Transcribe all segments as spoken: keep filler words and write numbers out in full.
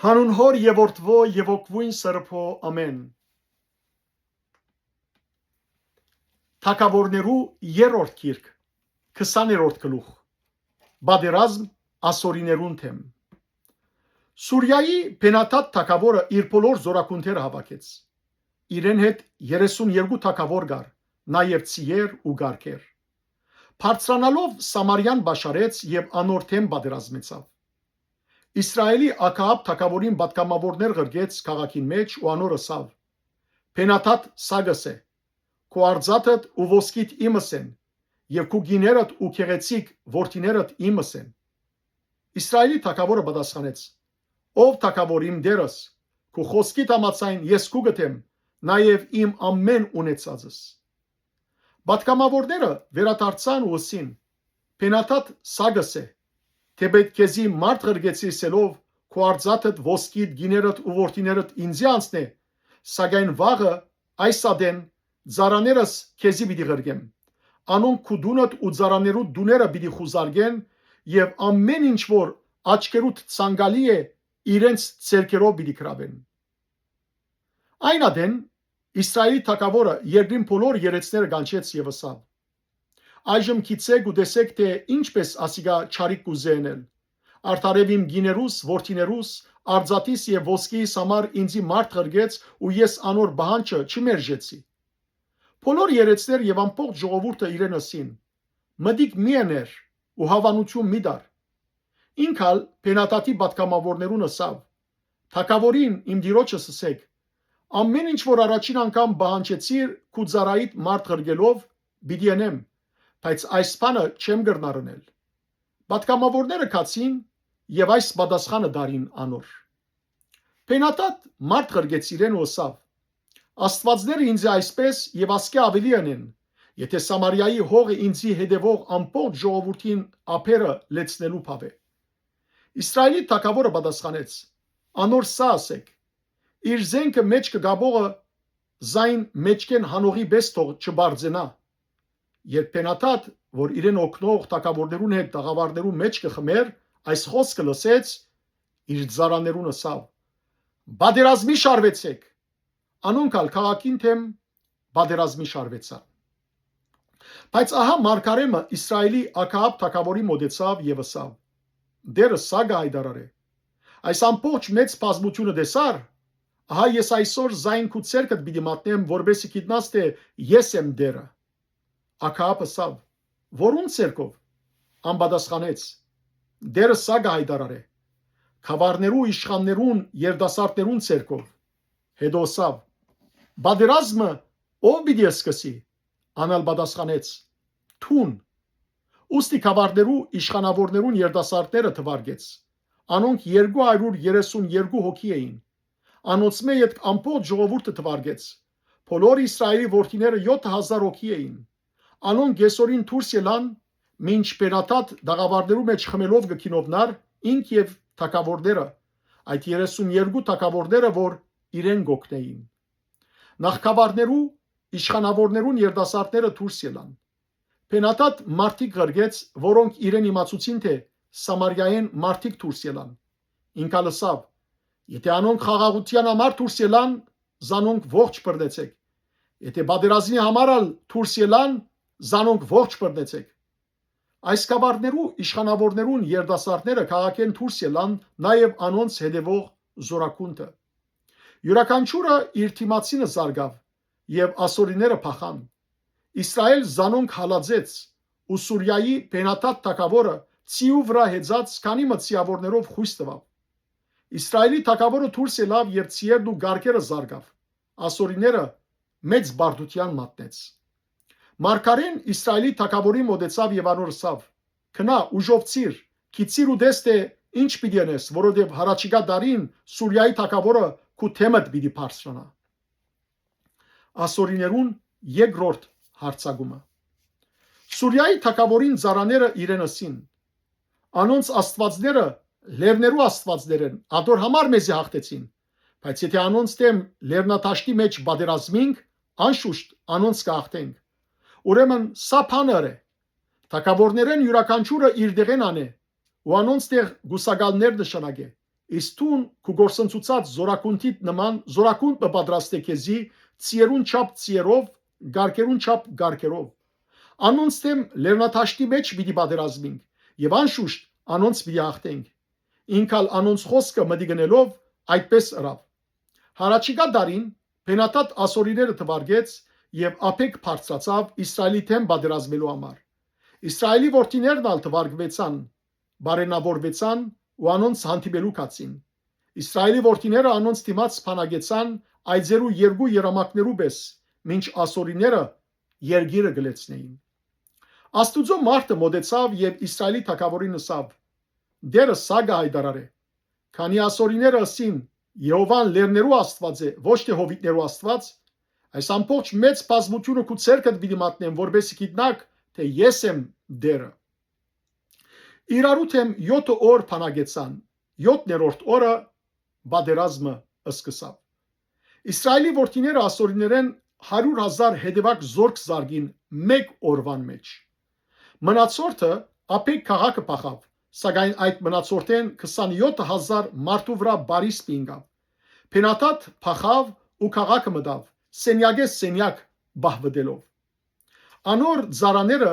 Հանուն Հօր եւ Որդւոյ եւ Հոգւոյն Սրբոյ, ամէն։ Թագաւորներու երրորդ գիրք, քսաներորդ գլուխ։ Պատերազմ ասորիներուն դէմ։ Սուրիայի Բենհադատ թագաւորը իր բոլոր զօրակունները հաւաքեց։ Իրեն հետ երեսուն երկու թագաւոր կար, նաեւ ձիեր ու կառքեր։ Բարձրանալով Սամարիան պաշարեց եւ անոր դէմ պատերազմեցաւ։ Իսրայէլի Աքաապ թագաւորին պատգամաւորներ ղրկեց քաղաքին մէջ ու անոր ըսաւ. «Բենհադատ սա կ'ըսէ. ‘Քու արծաթդ ու ոսկիդ իմս են, եւ քու կիներդ ու գեղեցիկ որդիներդ իմս են’»։ Իսրայէլի թագաւորը պատասխանեց. «Ով թագաւոր, իմ տերս, քու խօսքիդ համաձայն ես քու կ'ըդեմ, նաեւ իմ ամէն ունեցածս»։ Պատգամաւորները վերադարձան ու ըսին. «Բենհադատ սա կ'ըսէ. ‘Թէպէտ քեզի մարդ ղրկեցի ըսելով, քու արծաթդ, ոսկիդ, կիներդ ու որդիներդ ինծի անցնէ, սակայն վաղը այս ատեն ծառաներս քեզի պիտի ղրկեմ։ Անոնք քու տունդ ու ծառաներու տուները պիտի խուզարկեն եւ ամէն ինչ որ աչքերուդ ցանկալի է, իրենց ձեռքերով պիտի գրաւեն»։ Այն ատեն Իսրայէլի թագաւորը երկրին բոլոր երեցները կանչեց եւ ըսաւ. «Այժմ գիտցէք ու տեսէք թէ ինչպէս ասիկա չարիք կ'ուզէ ընել։ Արդարեւ իմ կիներուս, որդիներուս, արծաթիս եւ ոսկիիս համար ինծի մարդ ղրկեց ու ես անոր պահանջը չմերժեցի»։ Բոլոր երեցները եւ ամբողջ ժողովուրդը իրեն ըսին. «Մտիկ մի ըներ ու հաւանութիւն մի տար»։ Ինք ալ Բենհադատի պատգամաւորներուն ըսաւ. «Թագաւորին, իմ տիրոջս ըսէք. ‘Ամէն ինչ որ առաջին անգամ պահանջեցիր քու ծառայիդ մարդ ղրկելով, պիտի ընեմ, բայց այս բանը չեմ կրնար ընել’»։ Պատգամաւորները գացին եւ այս պատասխանը տային անոր. «Բենհադատ մարդ ղրկեց իրեն ու ըսաւ. ‘Աստուածները ինծի այսպէս եւ ասկէ աւելի ընեն, եթէ Սամարիայի հողը ինծի հետեւող ամբողջ ժողովուրդին ափերը լեցնելու բաւէ’»։ Իսրայէլի թագաւորը պատասխանեց. «Անոր սա ըսէք. ‘Իր զէնքը մէջքը կապողը զայն մէջքէն հանողի պէս թող չպարծենայ’»։ Երբ Բենհադատ, որ իրեն օգնող թագաւորներուն հետ տաղաւարներու մէջ կը խմէր, այս խօսքը լսեց, իր ծառաներուն ըսաւ. «Պատերազմի շարուեցէք»։ Անոնք ալ քաղաքին դէմ պատերազմի շարուեցան։ Բայց ահա մարգարէ մը Իսրայէլի Աքաապ թագաւորին մօտեցաւ եւ ըսաւ. «Տէրը սա կը յայտարարէ. ‘Այս ամբողջ մեծ բազմութիւնը տեսա՞ր։ Ահա ես այսօր զայն քու ձեռքդ պիտի մատնեմ, որպէս զի գիտնաս թէ ես եմ Տէրը’»։ Աքաապ ըսաւ. «Որո՞ւն ձեռքով»։ Ան պատասխանեց. «Տէրը սա կը յայտարարէ. ‘Գաւառներու իշխաններուն, երիտասարդներուն ձեռքով’»։ Հետո ըսաւ. «Պատերազմը ո՞վ պիտի սկսի»։ Ան ալ պատասխանեց. «Դուն»։ Ուստի գաւառներու իշխանաւորներուն երիտասարդները թուարկեց։ Անոնք երկու հարիւր երեսուն երկու հոգի էին։ Անոնցմէ ետք ամբողջ ժողովուրդը թուարկեց։ Բոլոր Իսրայէլի որդիները եօթը հազար հոգի էին։ Անոնք կէսօրին դուրս ելան, մինչ Բենհադատ տաղաւարներու մէջ խմելով կը գինովնար, ինք եւ թագաւորները, այդ երեսուն երկու թագաւորները, որ իրեն կ'օգնէին։ Նախ գաւառներու իշխանաւորներուն երիտասարդները դուրս ելան։ Բենհադատ մարդիկ ղրկեց, որոնք իրեն իմացուցին թէ Սամարիայէն մարդիկ դուրս ելան։ Ինք ալ ըսաւ. «Եթէ անոնք խաղաղութեան համար դուրս ելան, զանոնք ողջ բռնեցէք։ Եթէ պատերազմի համար ալ դուրս ելան, զանոնք ողջ բռնեցէք»։ Այս գաւառներու իշխանաւորներուն երիտասարդները քաղաքէն դուրս ելան, նաեւ անոնց հետեւող զօրակունքը։ Իւրաքանչիւրը իր դիմացինը զարկաւ եւ ասորիները փախան։ Իսրայէլ զանոնք հալածեց ու Սուրիայի Բենհադատ թագաւորը ձիու վրայ հեծած քանի մը ձիաւորներով խոյս տուաւ։ Իսրայէլի թագաւորը դուրս ելաւ եւ ձիերն ու կառքերը զարկաւ։ Ասորիները մեծ բարդութեան մատնեց։ Մարգարէն Իսրայէլի թագաւորին մօտեցաւ եւ անոր ըսաւ. «Գնա, ուժովցիր, գիծիր ու տես թէ ինչ պիտի ընես, որովհետեւ յառաջիկայ տարին Սուրիայի թագաւորը քու դէմդ պիտի բարձրանայ»։ Ասորիներուն երկրորդ յարձակումը։ Սուրիայի թագաւորին ծառաները իրեն ըսին. «Անոնց աստուածները լեռներու աստուածներ են, ատոր համար մեզի յաղթեցին, բայց եթէ անոնց դէմ լեռնադաշտի մէջ պատերազմինք, անշուշտ անոնց կ'յաղթենք։ Ուրեմն սա բանը ըրէ. թագաւորներէն իւրաքանչիւրը իր տեղէն անէ ու անոնց տեղ գուսակալներ նշանակէ, Իսկ դուն քու գործընծուցած զօրակունթիդ նման զօրակունթ մը պատրաստէ քեզի, ծիերուն չափ ծիերով, կարկերուն չափ կարկերով։ Անոնց դէմ լեռնադաշտի մէջ պիտի պատերազմինք եւ անշուշտ անոնց պիտի հաղթենք։ Ինք ալ անոնց խօսքը մտիկ ընելով այդպէս ըրաւ։ Յառաջիկայ տարին Բենհադատ ասորիները թուարկեց եւ ափէկ բարձրացաւ Իսրայէլի դէմ պատերազմելու համար։ Իսրայէլի որդիներն ալ թուարկուեցան, բարենաւորուեցան ու անոնց հանդիպելու գացին։ Իսրայէլի որդիները անոնց դիմաց բանակեցան այծերու երկու երամակներու պէս, մինչ ասորիները երկիրը կը լեցնէին։ Աստուծոյ մարդը մօտեցաւ եւ Իսրայէլի թագաւորին ըսաւ. «Տէրը սա կը յայտարարէ. քանի ասորիները ըսին. "Եհովան լեռներու Աստուած է, ոչ թէ հովիտներու Աստուած"", այս ամբողջ մեծ բազմութիւնը քու ձեռքդ պիտի մատնեմ, որպէսզի գիտնաք թէ ես եմ Տէրը»։ Իրարու դէմ եօթը օր բանակեցան, եօթներորդ օրը պատերազմը սկսաւ։ Իսրայէլի որդիները ասորիներէն հարիւր հազար հետեւակ զորք զարկին մէկ օրուան մէջ։ Մնացորդը ափէկ քաղաքը փախաւ, սակայն այդ մնացորդէն քսանեօթ հազար մարդու վրայ պարիսպ ինկաւ։ Բենհադատ փախաւ ու քաղաքը մտաւ, սենեակէ սենեակ պահուտելով։ Անոր ծառաները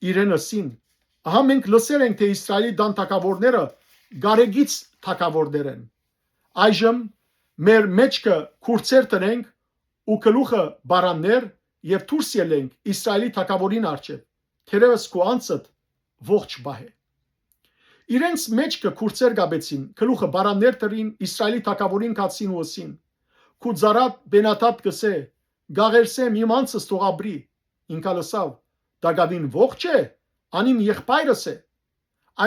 իրեն ըսին. «Ահա մենք լսեր ենք թէ Իսրայէլի տան թագաւորները գարեգից թագաւորներ են։ Այժմ մեր մէջքը քուրձեր տնենք ու գլուխը պարաններ եւ դուրս ելենք Իսրայէլի թագաւորին առջեւ, թերեւս քու անձդ ողջ պահէ»։ Իրենց մէջքը քուրձեր կապեցին, գլուխը պարաններ դրին, Իսրայէլի թագաւորին գացին ու ըսին. «Քու ծառադ Բենհադատ կ'ըսէ. "Կ'աղերսեմ, իմ անձս թող ապրի"»։ Ինք ալ ըսաւ. "Տակաւին ողջ է, ան իմ եղբայրս է"։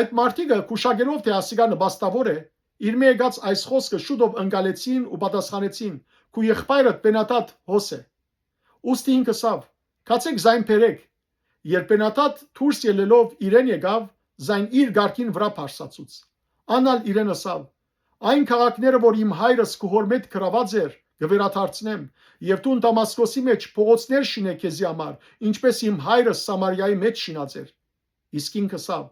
Այդ մարդիկը, գուշակելով թէ ասիկա նպաստաւոր է, իրմէ եկած այս խօսքը շուտով ընկալեցին ու պատասխանեցին. "Քու եղբայրդ Բենհադատ հոս է"։ Ուստի ինք ըսաւ. "Գացէք զայն բերէք"։ Երբ Բենհադատ դուրս ելելով իրեն եկաւ, զայն իր կառքին վրայ բարձրացուց։ Ան ալ իրեն ըսաւ. "Այն քաղաքները, որ իմ հայրս քու հօրմէդ գրաւած էր, կը վերադարձնեմ, եւ դուն Դամասկոսի մէջ փողոցներ շինէ քեզի համար, ինչպէս իմ հայրս Սամարիայի մէջ շինած էր"։ Իսկ ինք ըսաւ.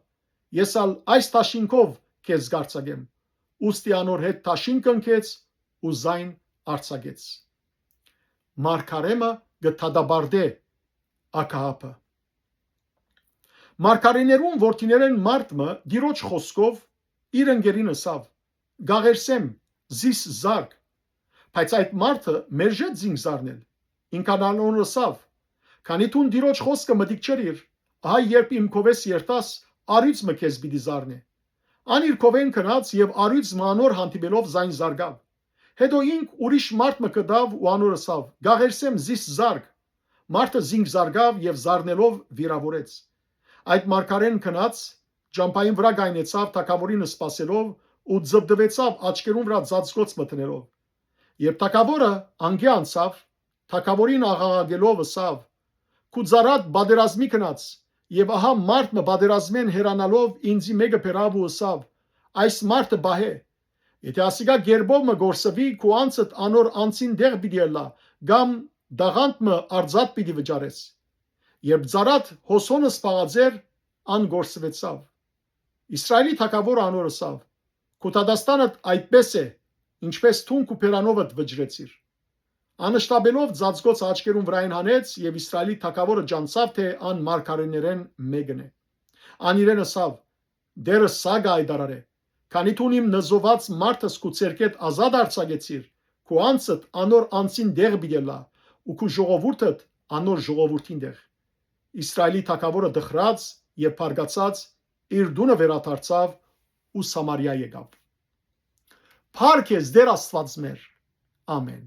"Ես ալ այս դաշինքով քեզ կ'արձակեմ"։ Ուստի անոր հետ դաշինք կնքեց ու զայն արձակեց։ Մարգարէ մը կը դատապարտէ ակահաբը։ Մարգարէներուն որդիներէն մարդ մը Տիրոջ խօսքով իր ընկերին ըսաւ. "Կ'աղերսեմ, զիս զարկ"։ Բայց այդ մարդը մերժեց զինք զարնել։ Ինք ալ անոր ըսաւ. "Քանի դուն Տիրոջ խօսքը մտիկ չըրիր, ահա երբ իմ քովէս երթաս, առիւծ մը քեզ պիտի զարնէ"։ Ան իր քովէն գնաց եւ առիւծ մը անոր հանդիպելով զայն զարկաւ։ Հետո ինք ուրիշ մարդ մը գտաւ ու անոր ըսաւ. "Կ'աղերսեմ, զիս զարկ"։ Մարդը զինք զարկաւ եւ զարնելով վիրաւորեց։ Այդ մարգարէն գնաց, ճամբային վրայ կայնեցաւ թագաւորին սպասելով ու ձպտուեցաւ աչքերուն վրայ ծածկոց մտնելով։ Երբ թագաւորը անկէ անցաւ, թագաւորին աղաղակելով ըսաւ. "Քու ծառադ պատերազմի գնաց, եւ ահա մարդ մը պատերազմէն հեռանալով ինծի մէկը բերաւ ու ըսաւ. "Այս մարդը պահէ"։ Եթէ ասիկա կերպով մը կորսուի, քու անձդ անոր անձին տեղ պիտի ըլլայ, կամ տաղանդ մը արծաթ պիտի վճարես"։ Երբ ծառադ հոս հոնը սպաղած էր, ան կորսուեցաւ։ Իսրայէլի թագաւորը անոր ըսաւ. "Քու դատաստանդ այդպէս է, ինչպէս դուն քու բերանովդ վճռեցիր"։ Ան շտապելով ծածկոց աչքերուն վրայէն հանեց եւ Իսրայէլի թագաւորը ճանչցաւ թէ ան մարգարէներէն մէկն է։ Ան իրեն ըսաւ. "Տէրը սա կը հայտարարէ. քանի դուն իմ նզովուած մարդս քու ձեռքէդ ազատ արձակեցիր, քու անձդ անոր անձին տեղ պիտի ըլլայ ու քու ժողովուրդդ անոր ժողովուրդին տեղ"։ Իսրայէլի թագաւորը տխրած եւ բարկացած իր տունը վերադարձաւ ու Սամարիա եկաւ։ Փառք ես, Տէր Աստուած մեր։ Ամեն։